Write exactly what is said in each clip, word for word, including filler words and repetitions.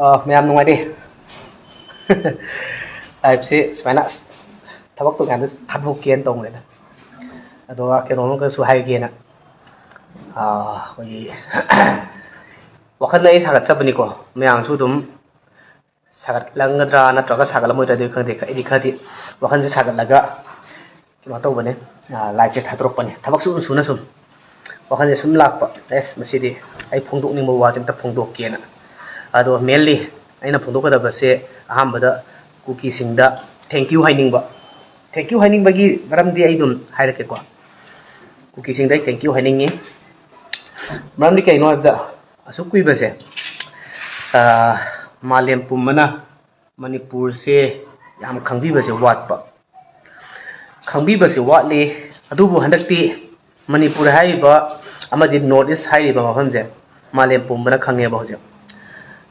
ꯑꯥ, ꯃꯌꯥꯝ ꯅꯨꯡꯉꯥꯏꯔꯤ꯫ Live-ꯁꯦ ꯁꯨꯃꯥꯏꯅ ꯑꯁ, ꯊꯕꯛ ꯇꯧꯀꯥꯟꯗ ꯊꯥꯗꯣꯛꯀꯦꯅ ꯇꯧꯕꯅꯤꯗ꯫ ꯑꯗꯨꯒ ꯀꯩꯅꯣꯝ ꯑꯃꯒꯁꯨ ꯍꯥꯏꯒꯦꯅ꯫ ꯑꯥ, ꯑꯩꯈꯣꯏꯒꯤ ꯋꯥꯈꯜꯗ ꯑꯩ ꯁꯥꯒꯠꯆꯕꯅꯤꯀꯣ꯫ ꯃꯌꯥꯝꯁꯨ ꯑꯗꯨꯝ ꯁꯥꯒꯠꯂꯝꯒꯗ꯭ꯔꯥ ꯅꯠꯇ꯭ꯔꯒ ꯁꯥꯒꯠꯂꯝꯃꯣꯏꯗ꯭ꯔꯥꯗꯤ ꯈꯪꯗꯦ꯫ ꯑꯩꯗꯤ ꯈꯔꯗꯤ ꯋꯥꯈꯜꯁꯦ ꯁꯥꯒꯠꯂꯒ ꯀꯩꯅꯣ ꯇꯧꯕꯅꯦ, ꯑꯥ, live-ꯁꯦ ꯊꯥꯗꯣꯔꯛꯄꯅꯦ꯫ ꯊꯕꯛ ꯁꯨꯅ ꯁꯨꯅ ꯁꯨꯝ ꯋꯥꯈꯜꯁꯦ ꯁꯨꯝ ꯂꯥꯛꯄ, "ꯑꯦꯁ, ꯃꯁꯤꯗꯤ ꯑꯩ ꯐꯣꯡꯗꯣꯛꯅꯤꯡꯕ ꯋꯥꯁꯦ ꯑꯝꯇ ꯐꯣꯡꯗꯣꯛꯀꯦꯅ"꯫ ꯑꯗꯣ mainly ꯑꯩꯅ ꯐꯣꯡꯗꯣꯛꯀꯗꯕꯁꯦ ꯑꯍꯥꯟꯕꯗ ꯀꯨꯀꯤꯁꯤꯡꯗ thank you ꯍꯥꯏꯅꯤꯡꯕ꯫ Thank you ꯍꯥꯏꯅꯤꯡꯕꯒꯤ ꯃꯔꯝꯗꯤ ꯑꯩ ꯑꯗꯨꯝ ꯍꯥꯏꯔꯛꯀꯦꯀꯣ꯫ ꯀꯨꯀꯤꯁꯤꯡꯗ ꯑꯩ thank you ꯍꯥꯏꯅꯤꯡꯉꯤ꯫ ꯃꯔꯝꯗꯤ ꯀꯩꯅꯣ ꯍꯥꯏꯕꯗ, ꯑꯁꯨꯛ ꯀꯨꯏꯕꯁꯦ, ꯑꯥ, ꯃꯥꯂꯦꯝ ꯄꯨꯝꯕꯅ ꯃꯅꯤꯄꯨꯔꯁꯦ ꯌꯥꯝ ꯈꯪꯕꯤꯕꯁꯦ ꯋꯥꯠꯄ꯫ ꯈꯪꯕꯤꯕꯁꯦ ꯋꯥꯠꯂꯤ꯫ ꯑꯗꯨꯕꯨ ꯍꯟꯗꯛꯇꯤ ꯃꯅꯤꯄꯨꯔ ꯍꯥꯏꯔꯤꯕ ꯑꯃꯗꯤ North East ꯍꯥꯏꯔꯤꯕ ꯃꯐꯝꯁꯦ ꯃꯥꯂꯦꯝ ꯄꯨꯝꯕꯅ ꯈꯪꯉꯦꯕ ꯍꯧꯖꯤꯛ꯫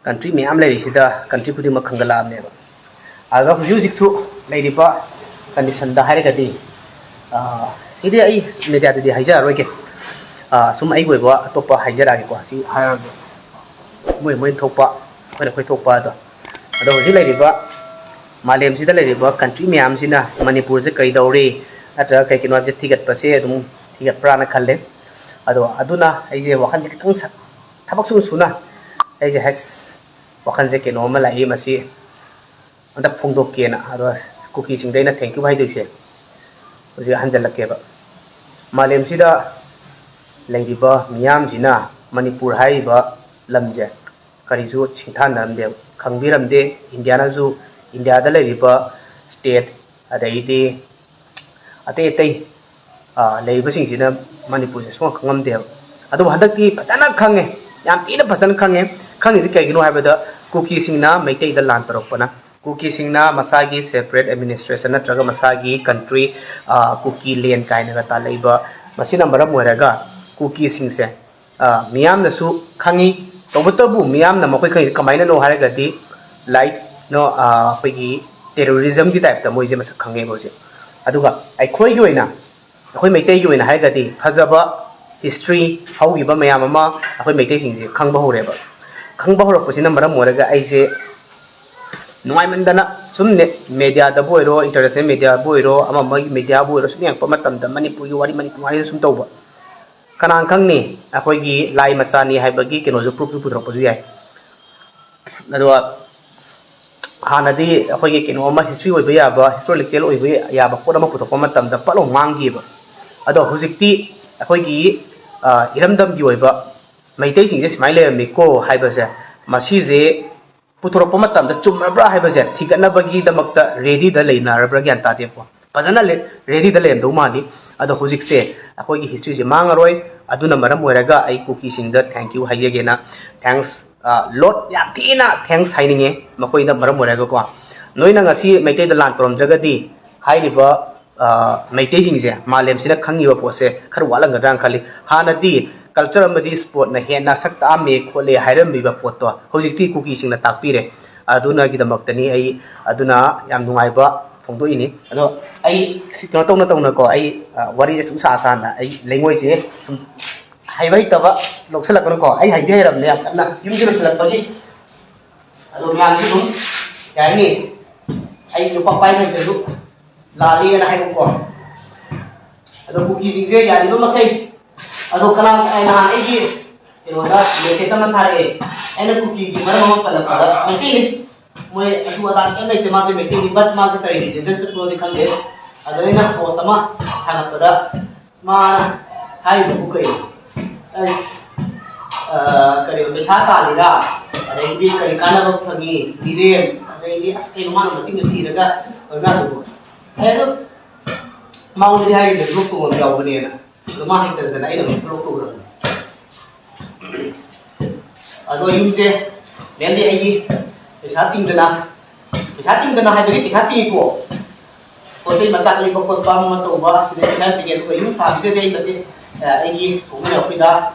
Country ꯃꯌꯥꯝ ꯂꯩꯔꯤꯁꯤꯗ country ꯈꯨꯗꯤꯡꯃꯛ ꯈꯪꯒꯠꯂꯛꯑꯕꯅꯦꯕ꯫ ꯑꯗꯨꯒ ꯍꯧꯖꯤꯛ ꯍꯧꯖꯤꯛꯁꯨ ꯂꯩꯔꯤꯕ condition-ꯗ ꯍꯥꯏꯔꯒꯗꯤ, ꯑꯥ, ꯁꯤꯗꯤ ꯑꯩ media-ꯗꯗꯤ ꯍꯥꯏꯖꯔꯔꯣꯏꯒꯦ꯫ ꯑꯥ, ꯁꯨꯝ ꯑꯩꯒꯤ ꯑꯣꯏꯕ ꯑꯇꯣꯞꯄ ꯍꯥꯏꯖꯔꯛꯑꯒꯦꯀꯣ꯫ ꯁꯤ ꯍꯥꯏꯔꯒꯦ꯫ ꯃꯣꯏ ꯃꯣꯏ ꯊꯣꯛꯄ, ꯑꯩꯈꯣꯏꯅ ꯑꯩꯈꯣꯏ ꯊꯣꯛꯄ ꯑꯗꯣ꯫ ꯑꯗꯣ ꯍꯧꯖꯤꯛ ꯂꯩꯔꯤꯕ ꯃꯥꯂꯦꯝꯁꯤꯗ ꯂꯩꯔꯤꯕ country ꯃꯌꯥꯝꯁꯤꯅ ꯃꯅꯤꯄꯨꯔꯁꯦ ꯀꯩꯗꯧꯔꯤ ꯅꯠꯇ꯭ꯔꯒ ꯀꯩꯒꯤꯅꯣ ꯍꯥꯏꯕꯁꯦ ꯊꯤꯒꯠꯄꯁꯦ ꯑꯗꯨꯝ ꯊꯤꯒꯠꯄ꯭ꯔꯥꯅ ꯈꯜꯂꯦ꯫ ꯑꯗꯣ ꯑꯗꯨꯅ ꯑꯩꯁꯦ ꯋꯥꯈꯜꯁꯦ ꯈꯤꯇꯪ ꯁꯥ-, ꯊꯕꯛ ꯁꯨꯅ ꯁꯨꯅ ꯑꯩꯁꯦ ꯍꯩꯁ, ꯋꯥꯈꯜꯁꯦ ꯀꯩꯅꯣ ꯑꯃ ꯂꯥꯛꯏ, ꯃꯁꯤ ꯑꯝꯇ ꯐꯣꯡꯗꯣꯛꯀꯦꯅ꯫ ꯑꯗꯣ ꯀꯨꯀꯤꯁꯤꯡꯗ ꯑꯩꯅ thank you ꯍꯥꯏꯗꯣꯏꯁꯦ ꯍꯧꯖꯤꯛ ꯍꯟꯖꯜꯂꯛꯀꯦꯕ꯫ ꯃꯥꯂꯦꯝꯁꯤꯗ ꯂꯩꯔꯤꯕ ꯃꯤꯌꯥꯝꯁꯤꯅ ꯃꯅꯤꯄꯨꯔ ꯍꯥꯏꯔꯤꯕ ꯂꯝꯁꯦ ꯀꯔꯤꯁꯨ ꯁꯤꯡꯊꯥꯅꯔꯝꯗꯦ, ꯈꯪꯕꯤꯔꯝꯗꯦ꯫ ꯏꯟꯗꯤꯌꯥꯅꯁꯨ, ꯏꯟꯗꯤꯌꯥꯗ ꯂꯩꯔꯤꯕ state ꯑꯗꯩꯗꯤ ꯑꯇꯩ ꯑꯇꯩ, ꯑ, ꯂꯩꯔꯤꯕꯁꯤꯡꯁꯤꯅ ꯃꯅꯤꯄꯨꯔꯁꯦ ꯁꯨꯡꯈꯪ ꯈꯪꯉꯝꯗꯦꯕ꯫ ꯑꯗꯨꯕꯨ ꯍꯟꯗꯛꯇꯤ ꯐꯖꯅ ꯈꯪꯉꯦ, ꯌꯥꯝ ꯊꯤꯅ ꯐꯖꯅ ꯈꯪꯉꯦ꯫ ꯈꯪꯉꯤꯁꯤ ꯀꯩꯒꯤꯅꯣ ꯍꯥꯏꯕꯗ ꯀꯨꯀꯤꯁꯤꯡꯅ ꯃꯩꯇꯩꯗ ꯂꯥꯟ ꯇꯧꯔꯛꯄꯅ, ꯀꯨꯀꯤꯁꯤꯡꯅ ꯃꯁꯥꯒꯤ separate administration ꯅꯠꯇ꯭ꯔꯒ ꯃꯁꯥꯒꯤ country, ꯑ, ꯀꯨꯀꯤ land ꯀꯥꯏꯅꯒ ꯇꯥꯜꯂꯛꯏꯕ, ꯃꯁꯤꯅ ꯃꯔꯝ ꯑꯣꯏꯔꯒ ꯀꯨꯀꯤꯁꯤꯡꯁꯦ, ꯑ, ꯃꯤꯌꯥꯝꯅꯁꯨ ꯈꯪꯉꯤ꯫ ꯇꯧꯕꯇꯕꯨ ꯃꯤꯌꯥꯝꯅ ꯃꯈꯣꯏ ꯈꯪꯉꯤꯁꯦ ꯀꯃꯥꯏꯅꯅꯣ ꯍꯥꯏꯔꯒꯗꯤ, like, ꯅꯣ, ꯑ, ꯑꯩꯈꯣꯏꯒꯤ terrorism-ꯒꯤ type-ꯇ ꯃꯣꯏꯁꯦ ꯃꯁꯛ ꯈꯪꯉꯦꯕ ꯍꯧꯖꯤꯛ꯫ ꯑꯗꯨꯒ ꯑꯩꯈꯣꯏꯒꯤ ꯑꯣꯏꯅ, ꯑꯩꯈꯣꯏ ꯃꯩꯇꯩꯒꯤ ꯑꯣꯏꯅ ꯍꯥꯏꯔꯒꯗꯤ ꯐꯖꯕ history, ꯍꯧꯈꯤꯕ ꯃꯌꯥꯝ ꯑꯃ ꯑꯩꯈꯣꯏ ꯃꯩꯇꯩꯁꯤꯡꯁꯦ ꯈꯪꯕ ꯍꯧꯔꯦꯕ꯫ ꯈꯪꯕ ꯍꯧꯔꯛꯄꯁꯤꯅ ꯃꯔꯝ ꯑꯣꯏꯔꯒ ꯑꯩꯁꯦ ꯅꯨꯡꯉꯥꯏꯃꯟꯗꯅ ꯁꯨꯝ ꯃꯦꯗꯤꯌꯥꯗꯕꯨ ꯑꯣꯏꯔꯣ, ꯏꯟꯇꯔꯅꯦꯁꯅꯦꯜ ꯃꯦꯗꯤꯌꯥꯕꯨ ꯑꯣꯏꯔꯣ, ꯑꯃ ꯑꯃꯒꯤ ꯃꯦꯗꯤꯌꯥꯕꯨ ꯑꯣꯏꯔꯣ, ꯁꯨꯝ ꯌꯦꯡꯉꯛꯄ ꯃꯇꯝꯗ ꯃꯅꯤꯄꯨꯔꯒꯤ ꯋꯥꯔꯤ, ꯃꯅꯤꯄꯨꯔ ꯋꯥꯔꯤꯗ ꯁꯨꯝ ꯇꯧꯕ꯫ ꯀꯅꯥꯅ ꯈꯪꯅꯤ, ꯑꯩꯈꯣꯏꯒꯤ ꯂꯥꯏ ꯃꯆꯥꯅꯤ ꯍꯥꯏꯕꯒꯤ ꯀꯩꯅꯣꯁꯨ, ꯄ꯭ꯔꯨꯐꯁꯨ ꯄꯨꯊꯣꯔꯛꯄꯁꯨ ꯌꯥꯏ꯫ ꯑꯗꯨꯒ ꯍꯥꯟꯅꯗꯤ ꯑꯩꯈꯣꯏꯒꯤ ꯀꯩꯅꯣ ꯑꯃ, ꯍꯤꯁꯇ꯭ꯔꯤ ꯑꯣꯏꯕ ꯌꯥꯕ, ꯍꯤꯁꯇꯣꯔꯤꯀꯦꯜ ꯑꯣꯏꯕ ꯌꯥꯕ ꯄꯣꯠ ꯑꯃ ꯄꯨꯊꯣꯛꯄ ꯃꯇꯝꯗ ꯄꯠ ꯂꯥꯎ ꯃꯥꯡꯈꯤꯕ꯫ ꯑꯗꯣ ꯍꯧꯖꯤꯛꯇꯤ ꯑꯩꯈꯣꯏꯒꯤ, ꯑ, ꯏꯔꯝꯗꯝꯒꯤ ꯑꯣꯏꯕ ꯃꯩꯇꯩꯁꯤꯡꯁꯦ ꯁꯨꯃꯥꯏꯅ ꯂꯩꯔꯝꯃꯤꯀꯣ ꯍꯥꯏꯕꯁꯦ, ꯃꯁꯤꯁꯦ ꯄꯨꯊꯣꯔꯛꯄ ꯃꯇꯝꯗ ꯆꯨꯝꯃꯕ꯭ꯔꯥ ꯍꯥꯏꯕꯁꯦ ꯊꯤꯒꯠꯅꯕꯒꯤꯗꯃꯛꯇ ꯔꯦꯗꯤꯗ ꯂꯩꯅꯔꯕ꯭ꯔꯥ ꯒ꯭ꯌꯥꯟ ꯇꯥꯗꯦꯀꯣ꯫ ꯐꯖꯅ ꯔꯦꯗꯤꯗ ꯂꯩꯔꯝꯗꯧ ꯃꯥꯜꯂꯤ꯫ ꯑꯗꯣ ꯍꯧꯖꯤꯛꯁꯦ ꯑꯩꯈꯣꯏꯒꯤ ꯍꯤꯁꯇ꯭ꯔꯤꯁꯦ ꯃꯥꯡꯉꯔꯣꯏ꯫ ꯑꯗꯨꯅ ꯃꯔꯝ ꯑꯣꯏꯔꯒ ꯑꯩ ꯀꯨꯀꯤꯁꯤꯡꯗ ꯊꯦꯡꯀ꯭ꯌꯨ ꯍꯥꯏꯖꯒꯦꯅ, ꯊꯦꯡꯛꯁ, ꯂꯣꯠ, ꯌꯥꯝ ꯊꯤꯅ ꯊꯦꯡꯛꯁ ꯍꯥꯏꯅꯤꯡꯉꯦ ꯃꯈꯣꯏꯗ, ꯃꯔꯝ ꯑꯣꯏꯔꯒꯀꯣ꯫ ꯅꯣꯏꯅ ꯉꯁꯤ ꯃꯩꯇꯩꯗ ꯂꯥꯟ ꯇꯧꯔꯝꯗ꯭ꯔꯒꯗꯤ ꯍꯥꯏꯔꯤꯕ, ꯑ, ꯃꯩꯇꯩꯁꯤꯡꯁꯦ ꯃꯥꯂꯦꯝꯁꯤꯅ ꯈꯪꯉꯤꯕ ꯄꯣꯠꯁꯦ ꯈꯔ ꯋꯥꯠꯂꯝꯒꯗ꯭ꯔꯥꯅ ꯈꯜꯂꯤ꯫ ꯍꯥꯟꯅꯗꯤ ꯀꯜꯆꯔ ꯑꯃꯗꯤ ꯁ꯭ꯄꯣꯔꯠꯅ ꯍꯦꯟꯅ ꯁꯛ ꯇꯥꯛꯑꯝꯃꯦ ꯈꯣꯠꯂꯦ ꯍꯥꯏꯔꯝꯃꯤꯕ ꯄꯣꯠꯇꯣ ꯍꯧꯖꯤꯛꯇꯤ ꯀꯨꯀꯤꯁꯤꯡꯅ ꯇꯥꯛꯄꯤꯔꯦ꯫ ꯑꯗꯨꯅꯒꯤꯗꯃꯛꯇꯅꯤ ꯑꯩ, ꯑꯗꯨꯅ ꯌꯥꯝ ꯅꯨꯡꯉꯥꯏꯕ ꯐꯣꯡꯗꯣꯛꯏꯅꯤ꯫ ꯑꯗꯣ ꯑꯩ ꯁꯤ ꯀꯩꯅꯣ ꯇꯧꯅ ꯇꯧꯅꯀꯣ, ꯑꯩ, ꯑ, ꯋꯥꯔꯤꯁꯦ ꯁꯨꯝ ꯁꯥ ꯁꯥꯅ ꯑꯩ ꯂꯩꯉꯣꯏꯁꯦ ꯁꯨꯝ ꯍꯩꯕ ꯍꯩꯇꯕ ꯂꯧꯁꯤꯜꯂꯛꯀꯅꯨꯀꯣ꯫ ꯑꯩ ꯍꯩꯗꯤ ꯍꯩꯔꯕꯅꯦ ꯌꯥꯝ ꯀꯟꯅ, ꯌꯨꯝꯁꯨ ꯂꯣꯏꯁꯤꯜꯂꯛꯄꯒꯤ꯫ ꯑꯗꯣ ꯃꯌꯥꯝꯁꯨ ꯑꯗꯨꯝ, ꯀꯩ ꯍꯥꯏꯅꯤ, ꯑꯩ ꯂꯨꯄꯥ ꯄꯥꯏꯕ ꯍꯩꯇ꯭ꯔꯁꯨ ꯂꯥꯜꯂꯦꯅ ꯍꯥꯏꯕꯀꯣ꯫ ꯑꯗꯣ ꯀꯨꯀꯤꯁꯤꯡꯁꯦ ꯌꯥꯔꯤꯕ ꯃꯈꯩ, ꯑꯗꯣ ꯀꯅꯥ, ꯑꯩ ꯅꯍꯥꯟ ꯑꯩꯒꯤ ꯀꯩꯅꯣꯗ ꯃꯦꯁꯦꯖ ꯑꯃ ꯊꯥꯔꯛꯑꯦ, ꯑꯩꯅ ꯀꯨꯀꯤꯒꯤ ꯃꯔꯝ ꯑꯃ ꯄꯜꯂꯛꯄꯗ ꯃꯩꯇꯩꯅꯤ, ꯃꯣꯏ ꯑꯗꯨ ꯑꯗꯥ ꯀꯩꯝ ꯂꯩꯇꯦ, ꯃꯥꯁꯦ ꯃꯩꯇꯩꯅꯤ, ꯕꯠ ꯃꯥꯁꯦ ꯀꯔꯤ ꯔꯤꯂꯤꯖꯟ ꯆꯠꯄꯅꯣꯗꯤ ꯈꯪꯗꯦ꯫ ꯑꯗꯣ ꯑꯩꯅ ꯄꯣꯁ ꯑꯃ ꯊꯥꯒꯠꯄꯗ ꯃꯥꯅ ꯍꯥꯏꯔꯤꯗꯨꯕꯨ ꯀꯩꯅꯣ? ꯑꯁ, ꯑ, ꯀꯔꯤ, ꯄꯩꯁꯥ ꯇꯥꯜꯂꯤꯔꯥ? ꯑꯗꯩꯗꯤ ꯀꯔꯤ ꯀꯥꯟꯅꯕ ꯐꯪꯉꯤ? ꯃꯤꯔꯦꯝ, ꯑꯗꯩꯗꯤ ꯑꯁ ꯀꯩꯅꯣ ꯃꯥꯅ ꯃꯆꯤꯟꯗ ꯊꯤꯔꯒ ꯑꯣꯏꯕ ꯌꯥꯗꯕ꯫ ꯑꯩ ꯑꯗꯨ ꯃꯉꯣꯟꯗꯗꯤ ꯍꯥꯏꯈꯤꯗ꯭ꯔꯦ, ꯕ꯭ꯂꯣꯛ ꯇꯧꯕ ꯑꯃ ꯌꯥꯎꯕꯅꯦꯅ꯫ ꯑꯗꯣ ꯃꯥ ꯍꯩꯇꯗꯅ ꯑꯩꯅ ꯑꯃꯨꯛ ꯕ꯭ꯂꯣꯛ ꯇꯧꯈ꯭ꯔꯕꯅꯦ꯫ ꯑꯗꯣ ꯌꯨꯝꯁꯦ ꯃꯦꯟꯂꯤ ꯑꯩꯒꯤ ꯄꯩꯁꯥ ꯇꯤꯡꯗꯅ, ꯄꯩꯁꯥ ꯇꯤꯡꯗꯅ ꯍꯥꯏꯕꯗꯤ ꯄꯩꯁꯥ ꯇꯤꯡꯉꯤꯀꯣ, ꯄꯣꯠ ꯆꯩ ꯃꯆꯥꯛ ꯂꯩꯕ ꯈꯣꯠꯄ ꯑꯃ ꯇꯧꯕ, ꯑꯁꯤꯗ ꯄꯩꯁꯥ ꯇꯤꯡꯉꯦ꯫ ꯑꯗꯨꯒ ꯌꯨꯝ ꯁꯥꯕꯁꯤꯗꯗꯤ ꯑꯩ ꯃꯇꯦꯡ, ꯑ, ꯑꯩꯒꯤ ꯄꯨꯄꯨ ꯑꯩꯈꯣꯏꯗ,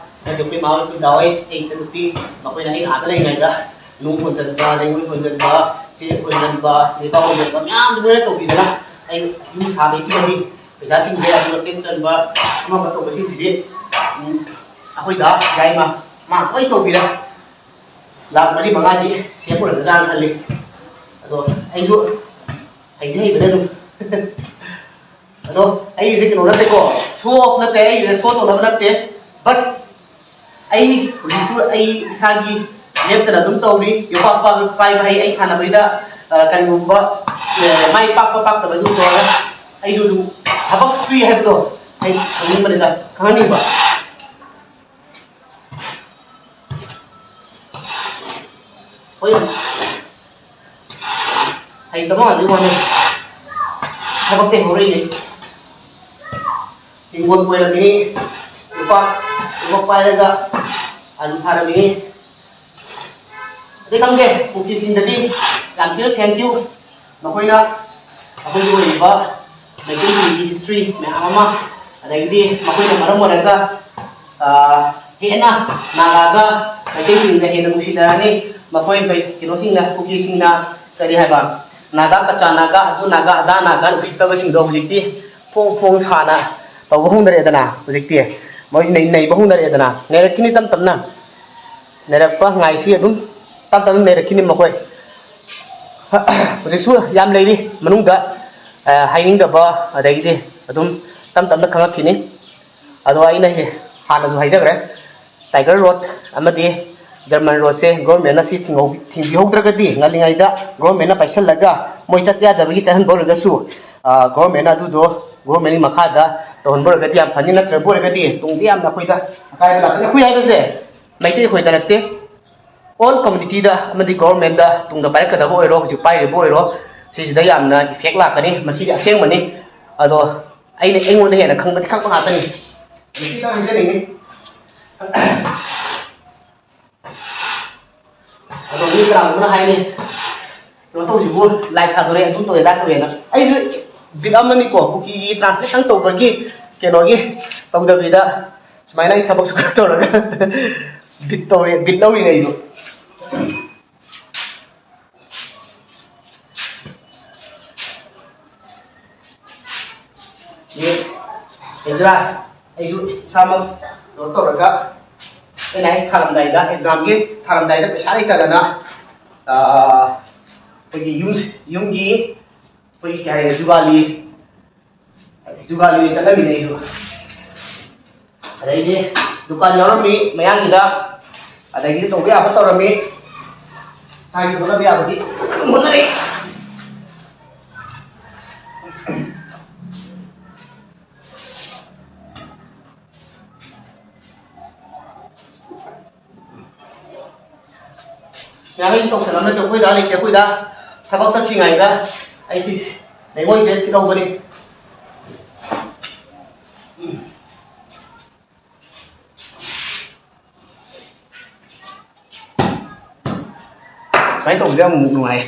ꯑꯗꯒꯤ ꯑꯩꯈꯣꯏ ꯃꯥ ꯍꯣꯏ, ꯑꯩꯈꯣꯏ ꯗꯥ ꯍꯣꯏ, ꯑꯩ ꯏꯆꯟꯅꯨꯄꯤ, ꯃꯈꯣꯏꯅ ꯑꯩꯅ ꯑꯥꯗ ꯂꯩꯔꯤꯉꯩꯗ ꯅꯨꯡ ꯍꯣꯟꯖꯟꯕ, ꯂꯩꯉꯣꯏ ꯍꯣꯟꯖꯟꯕ, ꯆꯦꯛ ꯍꯣꯟꯖꯟꯕ, ꯂꯩꯕꯥꯛ ꯍꯣꯟꯖꯟꯕ ꯃꯌꯥꯝꯗꯨ ꯂꯣꯏꯅ ꯇꯧꯕꯤꯗꯅ ꯑꯩ ꯌꯨꯝ ꯁꯥꯕꯒꯤꯁꯤꯗꯗꯤ ꯄꯩꯁꯥ ꯇꯤꯡꯗꯦ꯫ ꯑꯗꯨꯒ ꯆꯦꯛ ꯆꯟꯕ ꯑꯃ ꯑꯃ ꯇꯧꯕꯁꯤꯡꯁꯤꯗꯤ, ꯎꯝ, ꯑꯩꯈꯣꯏ ꯗꯥ ꯌꯥꯏꯃ ꯃꯥ ꯂꯣꯏ ꯇꯧꯕꯤꯔꯦ꯫ ꯂꯥꯛ ꯃꯔꯤ ꯃꯉꯥꯗꯤ ꯁꯦꯞ ꯑꯣꯏꯔꯝꯒꯗ꯭ꯔꯥꯅ ꯈꯜꯂꯤ꯫ ꯑꯗꯣ ꯑꯩꯁꯨ ꯍꯩꯗꯤ ꯍꯩꯕꯅꯦ ꯑꯗꯨꯝ꯫ ꯑꯗꯣ ꯑꯩꯒꯤꯁꯦ ꯀꯩꯅꯣ ꯅꯠꯇꯦꯀꯣ, ꯁꯣ ꯑꯣꯐ ꯅꯠꯇꯦ, ꯑꯩꯒꯤꯁꯦ ꯁꯣ ꯇꯧꯅꯕ ꯅꯠꯇꯦ꯫ ꯕꯠ ꯑꯩ ꯍꯧꯖꯤꯛꯁꯨ ꯑꯩ ꯏꯁꯥꯒꯤ ꯂꯦꯞꯇꯅ ꯑꯗꯨꯝ ꯇꯧꯔꯤ꯫ ꯌꯣꯄꯥꯛ ꯄꯥꯏꯕ ꯍꯩ꯫ ꯑꯩ ꯁꯥꯟꯅꯕꯩꯗ, ꯑ, ꯀꯔꯤꯒꯨꯝꯕ, ꯑ, ꯃꯥꯏ ꯄꯥꯛꯄ ꯄꯥꯛꯇꯕ ꯑꯗꯨ ꯇꯧꯔꯒ ꯑꯩꯁꯨ ꯑꯗꯨꯝ ꯊꯕꯛ ꯁꯨꯏ ꯍꯥꯏꯕꯗꯣ ꯑꯩ ꯈꯪꯅꯤꯡꯕꯅꯤꯗ, ꯈꯪꯍꯟꯅꯤꯡꯕ꯫ ꯍꯣꯏ, ꯍꯩꯇꯕ ꯉꯥꯛꯇꯒꯤ ꯋꯥꯅꯤ꯫ ꯊꯕꯛꯇꯤ ꯍꯧꯔꯛꯏꯅꯦ꯫ ꯍꯤꯡꯒꯣꯜ ꯀꯣꯏꯔꯝꯃꯤꯅꯤ, ꯂꯨꯄꯥ, ꯂꯨꯄꯥ ꯄꯥꯏꯔꯒ ꯑꯂꯨ ꯊꯥꯔꯝꯃꯤꯅꯤ꯫ ꯑꯗꯩ ꯈꯪꯗꯦ, ꯀꯨꯀꯤꯁꯤꯡꯗꯗꯤ ꯌꯥꯝ ꯊꯤꯅ thank you꯫ ꯃꯈꯣꯏꯅ ꯑꯩꯈꯣꯏꯒꯤ ꯑꯣꯏꯔꯤꯕ ꯃꯩꯇꯩꯁꯤꯡꯒꯤ history ꯃꯌꯥꯝ ꯑꯃ, ꯑꯗꯒꯤꯗꯤ ꯃꯈꯣꯏꯅ ꯃꯔꯝ ꯑꯣꯏꯔꯒ, ꯑ, ꯍꯦꯟꯅ ꯅꯥꯒꯥꯒ ꯃꯩꯇꯩꯁꯤꯡꯒ ꯍꯦꯟꯅ ꯅꯨꯡꯁꯤꯅꯔꯅꯤ꯫ ꯃꯈꯣꯏ ꯀꯩ-, ꯀꯩꯅꯣꯁꯤꯡꯅ, ꯀꯨꯀꯤꯁꯤꯡꯅ ꯀꯔꯤ ꯍꯥꯏꯕ, ꯅꯥꯒꯥ ꯀꯆꯥ ꯅꯥꯒꯥ, ꯑꯗꯨ ꯅꯥꯒꯥ, ꯑꯗꯥ ꯅꯥꯒꯥ ꯎꯁꯤꯠꯇꯕꯁꯤꯡꯗꯣ ꯍꯧꯖꯤꯛꯇꯤ ꯐꯣꯡ ꯐꯣꯡ ꯁꯥꯅ ꯇꯧꯕ ꯍꯧꯅꯔꯦꯗꯅ꯫ ꯍꯧꯖꯤꯛꯇꯤ ꯃꯣꯏ ꯅꯩ-, ꯅꯩꯕ ꯍꯧꯅꯔꯦꯗꯅ꯫ ꯅꯩꯔꯛꯈꯤꯅꯤ ꯇꯞ ꯇꯞꯅ꯫ ꯅꯩꯔꯛꯄ ꯉꯥꯏꯁꯤ ꯑꯗꯨꯝ꯫ ꯇꯞ ꯇꯞꯅ ꯅꯩꯔꯛꯈꯤꯅꯤ ꯃꯈꯣꯏ꯫ ꯍꯧꯖꯤꯛꯁꯨ ꯌꯥꯝ ꯂꯩꯔꯤ ꯃꯅꯨꯡꯗ, ꯑ, ꯍꯥꯏꯅꯤꯡꯗꯕ, ꯑꯗꯒꯤꯗꯤ ꯑꯗꯨꯝ ꯇꯞ ꯇꯞꯅ ꯈꯪꯉꯛꯈꯤꯅꯤ꯫ ꯑꯗꯣ ꯑꯩꯅ ꯍꯦ-, ꯍꯥꯟꯅꯁꯨ ꯍꯥꯏꯖꯈ꯭ꯔꯦ, Tiger Road ꯑꯃꯗꯤ German Roadꯁꯦ governmentꯅ ꯁꯤ ꯊꯤꯡꯍꯧ-, ꯊꯤꯡꯕꯤꯍꯧꯗ꯭ꯔꯒꯗꯤ, ꯉꯜꯂꯤꯉꯩꯗ governmentꯅ ꯄꯥꯏꯁꯜꯂꯒ ꯃꯣꯏ ꯆꯠ ꯌꯥꯗꯕꯒꯤ ꯆꯠꯍꯟꯕ ꯑꯣꯏꯔꯒꯁꯨ, ꯑ, governmentꯅ ꯑꯗꯨꯗꯣ governmentꯀꯤ ꯃꯈꯥꯗ ꯇꯧꯍꯟꯕ ꯑꯣꯏꯔꯒꯗꯤ ꯌꯥꯝ ꯐꯅꯤ꯫ ꯅꯠꯇ꯭ꯔꯕ ꯑꯣꯏꯔꯒꯗꯤ ꯇꯨꯡꯗ ꯌꯥꯝꯅ ꯑꯩꯈꯣꯏꯗ ꯑꯀꯥꯏꯕ ꯂꯥꯛꯀꯅꯤ꯫ ꯑꯩꯈꯣꯏ ꯍꯥꯏꯕꯁꯦ ꯃꯩꯇꯩ ꯑꯩꯈꯣꯏꯗ ꯅꯠꯇꯦ, all communityꯗ ꯑꯃꯗꯤ governmentꯗ ꯇꯨꯡꯗ ꯄꯥꯏꯔꯛꯀꯗꯕ ꯑꯣꯏꯔꯣ, ꯍꯧꯖꯤꯛ ꯄꯥꯏꯔꯤꯕ ꯑꯣꯏꯔꯣ, ꯁꯤꯁꯤꯗ ꯌꯥꯝꯅ effect ꯂꯥꯛꯀꯅꯤ꯫ ꯃꯁꯤꯗꯤ ꯑꯁꯦꯡꯕꯅꯤ꯫ ꯑꯗꯣ ꯑꯩꯅ, ꯑꯩꯉꯣꯟꯗ ꯍꯦꯟꯅ ꯈꯪꯕꯗꯤ ꯈꯪꯕ ꯉꯥꯛꯇꯅꯤ꯫ ꯃꯁꯤꯗꯪ ꯍꯥꯏꯖꯅꯤꯡꯉꯤ꯫ ꯑꯗꯣ ꯃꯤ ꯀꯅꯥꯒꯨꯝꯕꯅ ꯍꯥꯏꯅꯤ, "ꯀꯩꯅꯣ ꯇꯧꯁꯤꯕꯨ, live ꯊꯥꯗꯣꯔꯛꯑꯦ, ꯑꯗꯨ ꯇꯧꯔꯦ, ꯑꯗꯥ ꯇꯧꯔꯦꯅ"꯫ ꯑꯩꯁꯨ ꯕꯤꯠ ꯑꯃꯅꯤꯀꯣ, ꯀꯨꯀꯤꯒꯤ translation ꯇꯧꯕꯒꯤ ꯀꯩꯅꯣꯒꯤ ꯇꯧꯗꯕꯤꯗ ꯁꯨꯃꯥꯏꯅ ꯑꯩ ꯊꯕꯛꯁꯨ ꯈꯔ ꯇꯧꯔꯒ ꯕꯤꯠ ꯇꯧꯔꯦ, ꯕꯤꯠ ꯂꯧꯔꯤꯅꯦ ꯑꯩꯁꯨ꯫ ꯌꯦ, ꯍꯩꯖꯔꯥ, ꯑꯩꯁꯨ ꯏꯁꯥꯃꯛ ꯀꯩꯅꯣ ꯇꯧꯔꯒ ꯑꯦꯟ ꯑꯥꯏ ꯑꯦꯁ ꯊꯥꯔꯝꯗꯥꯏꯗ, ꯑꯦꯛꯖꯥꯝꯒꯤ ꯊꯥꯔꯝꯗꯥꯏꯗ ꯄꯩꯁꯥ ꯂꯩꯇꯗꯅ, ꯑꯥ, ꯑꯩꯈꯣꯏꯒꯤ ꯌꯨꯝ, ꯌꯨꯝꯒꯤ ꯑꯩꯈꯣꯏꯒꯤ ꯀꯩ ꯍꯥꯏ, ꯖꯨꯒꯥꯂꯤ, ꯖꯨꯒꯥꯂꯤ ꯆꯠꯂꯝꯃꯤꯅꯦ ꯑꯩꯁꯨ꯫ ꯑꯗꯩꯗꯤ ꯗꯨꯀꯥꯟ ꯌꯥꯎꯔꯝꯃꯤ ꯃꯌꯥꯡꯒꯤꯗ, ꯑꯗꯒꯤꯗꯤ ꯇꯧꯕ ꯌꯥꯕ ꯇꯧꯔꯝꯃꯤ, ꯏꯁꯥꯒꯤ ꯍꯣꯠꯅꯕ ꯌꯥꯕꯗꯤ ꯑꯗꯨꯝ ꯍꯣꯠꯅꯔꯤ꯫ ꯌꯥꯔꯣꯏ, ꯇꯧꯁꯜꯂꯝꯃꯁꯦ, ꯑꯩꯈꯣꯏꯗ ꯂꯩꯇꯦ, ꯑꯩꯈꯣꯏꯗ ꯊꯕꯛ ꯆꯠꯈꯤꯉꯩꯗ ꯑꯩꯁꯤ ꯂꯩꯉꯣꯏꯁꯦ ꯊꯤꯠꯍꯧꯕꯅꯤ꯫ ꯎꯝ꯫ ꯁꯨꯃꯥꯏꯅ ꯇꯧꯕꯁꯦ ꯑꯃꯨꯛ ꯅꯨꯡꯉꯥꯏ꯫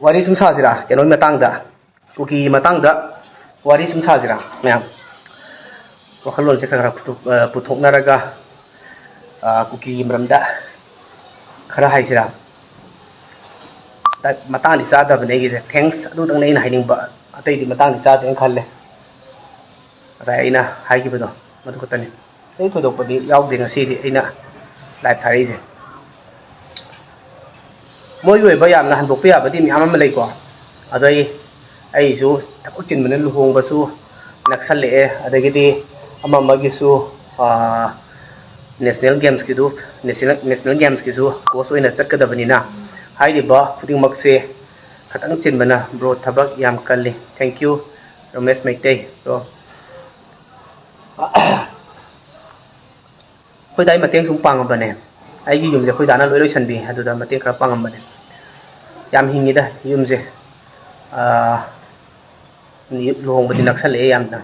ꯋꯥꯔꯤ ꯁꯨꯝ ꯁꯥꯁꯤꯔꯥ ꯀꯩꯅꯣꯒꯤ ꯃꯇꯥꯡꯗ, ꯀꯨꯀꯤꯒꯤ ꯃꯇꯥꯡꯗ ꯋꯥꯔꯤ ꯁꯨꯝ ꯁꯥꯁꯤꯔꯥ ꯃꯌꯥꯝ? ꯋꯥꯈꯜꯂꯣꯟꯁꯦ ꯈꯔ ꯈꯔ ꯄꯨꯊꯣꯛ-, ꯑ, ꯄꯨꯊꯣꯛꯅꯔꯒ, ꯑ, ꯀꯨꯀꯤꯒꯤ ꯃꯔꯝꯗ ꯈꯔ ꯍꯥꯏꯁꯤꯔꯥ? ꯇ-, ꯃꯇꯥꯡꯗꯤ ꯆꯥꯗꯕꯅꯦ ꯑꯩꯒꯤꯁꯦ꯫ Thanks ꯑꯗꯨꯗꯪꯅꯦ ꯑꯩꯅ ꯍꯥꯏꯅꯤꯡꯕ, ꯑꯇꯩꯗꯤ ꯃꯇꯥꯡꯗꯤ ꯆꯥꯗꯦꯅ ꯈꯜꯂꯦ꯫ ꯉꯁꯥꯏ ꯑꯩꯅ ꯍꯥꯏꯈꯤꯕꯗꯣ ꯃꯗꯨ ꯈꯛꯇꯅꯤ꯫ ꯑꯩ ꯊꯣꯏꯗꯣꯛꯄꯗꯤ ꯌꯥꯎꯗꯦ ꯉꯁꯤꯗꯤ ꯑꯩꯅ live ꯊꯥꯔꯛꯏꯁꯦ꯫ ꯃꯣꯏꯒꯤ ꯑꯣꯏꯕ ꯌꯥꯝꯅ ꯍꯟꯗꯣꯛꯄ ꯌꯥꯕꯗꯤ ꯃꯌꯥꯝ ꯑꯃ ꯂꯩꯀꯣ꯫ ꯑꯗꯣ ꯑꯩ, ꯑꯩꯁꯨ ꯊꯕꯛ ꯆꯤꯟꯕꯅ ꯂꯨꯍꯣꯡꯕꯁꯨ ꯅꯛꯁꯜꯂꯛꯑꯦ, ꯑꯗꯒꯤꯗꯤ ꯑꯃ ꯑꯃꯒꯤꯁꯨ, ꯑꯥ, national gamesꯀꯤꯗꯨ, national, national gamesꯀꯤꯁꯨ coach ꯑꯣꯏꯅ ꯆꯠꯀꯗꯕꯅꯤꯅ ꯍꯥꯏꯔꯤꯕ ꯈꯨꯗꯤꯡꯃꯛꯁꯦ ꯈꯤꯇꯪ ꯆꯤꯟꯕꯅ꯫ Bro, ꯊꯕꯛ ꯌꯥꯝ ꯀꯜꯂꯤ꯫ Thank you, ꯔꯣꯃꯦꯁ Meitei, bro꯫ ꯑꯩꯈꯣꯏ ꯗꯥꯏ ꯃꯇꯦꯡ ꯁꯨꯝ ꯄꯥꯡꯉꯝꯕꯅꯦ꯫ ꯑꯩꯒꯤ ꯌꯨꯝꯁꯦ ꯑꯩꯈꯣꯏ ꯗꯥꯅ ꯂꯣꯏ ꯂꯣꯏꯁꯟꯕꯤ, ꯑꯗꯨꯗ ꯃꯇꯦꯡ ꯈꯔ ꯄꯥꯡꯉꯝꯕꯅꯦ꯫ ꯌꯥꯝ ꯍꯤꯡꯉꯤꯗ ꯌꯨꯝꯁꯦ꯫ ꯑꯥ, ꯂꯨꯍꯣꯡꯕꯗꯤ ꯅꯛꯁꯜꯂꯛꯑꯦ ꯌꯥꯝꯅ꯫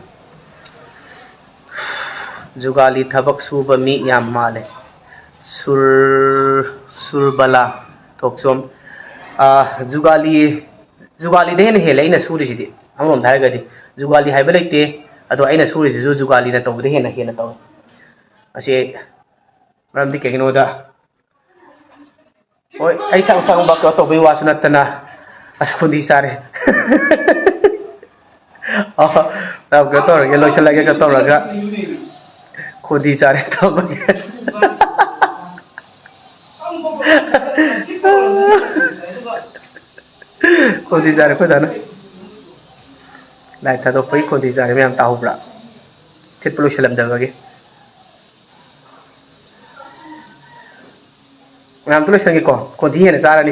ꯖꯨꯒꯥꯂꯤ ꯊꯕꯛ ꯁꯨꯕ ꯃꯤ ꯌꯥꯝ ꯃꯥꯜꯂꯦ꯫ ꯁꯨꯔ-, ꯁꯨꯔꯕꯂꯥ ꯊꯣꯛꯆꯣꯝ꯫ ꯑꯥ, ꯖꯨꯒꯥꯂꯤ, ꯖꯨꯒꯥꯂꯤꯗ ꯍꯦꯟꯅ ꯍꯦꯜꯂꯦ ꯑꯩꯅ ꯁꯨꯔꯤꯁꯤꯗꯤ꯫ ꯑꯃꯔꯣꯝꯗ ꯍꯥꯏꯔꯒꯗꯤ ꯖꯨꯒꯥꯂꯤ ꯍꯥꯏꯕ ꯂꯩꯇꯦ, ꯑꯗꯣ ꯑꯩꯅ ꯁꯨꯔꯤꯁꯤꯁꯨ ꯖꯨꯒꯥꯂꯤꯅ ꯇꯧꯕꯗ ꯍꯦꯟꯅ, ꯍꯦꯟꯅ ꯇꯧꯋꯦ꯫ ꯑꯁꯤ ꯃꯔꯝꯗꯤ ꯀꯩꯒꯤꯅꯣꯗ, ꯍꯣꯏ, ꯑꯩ ꯁꯪ ꯁꯪꯕ ꯀꯩꯅꯣ ꯇꯧꯕꯩ ꯋꯥꯁꯨ ꯅꯠꯇꯅ, ꯑꯁ, ꯈꯨꯟꯗꯤ ꯆꯥꯔꯦ꯫ ꯑꯣ, ꯌꯥꯝ ꯀꯩꯅꯣ ꯇꯧꯔꯒꯦ, ꯂꯣꯏꯁꯤꯜꯂꯒꯦ ꯀꯩꯅꯣ ꯇꯧꯔꯒ꯫ ꯈꯣꯟꯊꯤ ꯆꯥꯔꯦ ꯇꯧꯔꯒꯦ꯫ ꯈꯣꯟꯊꯤ ꯆꯥꯔꯦ ꯑꯩꯈꯣꯏ ꯗꯥꯅ꯫ ꯂꯥꯏꯠ ꯊꯥꯗꯣꯛꯄꯒꯤ ꯈꯣꯟꯊꯤ ꯆꯥꯔꯦ ꯃꯌꯥꯝ, ꯇꯥꯍꯧꯕ꯭ꯔꯥ? ꯊꯤꯠꯄ ꯂꯣꯏꯁꯤꯜꯂꯝꯗꯕꯒꯤ꯫ ꯃꯌꯥꯝ ꯑꯝꯇ ꯂꯣꯏꯁꯤꯟꯒꯦꯀꯣ, ꯈꯣꯟꯊꯤ ꯍꯦꯟꯅ ꯆꯥꯔꯅꯤ꯫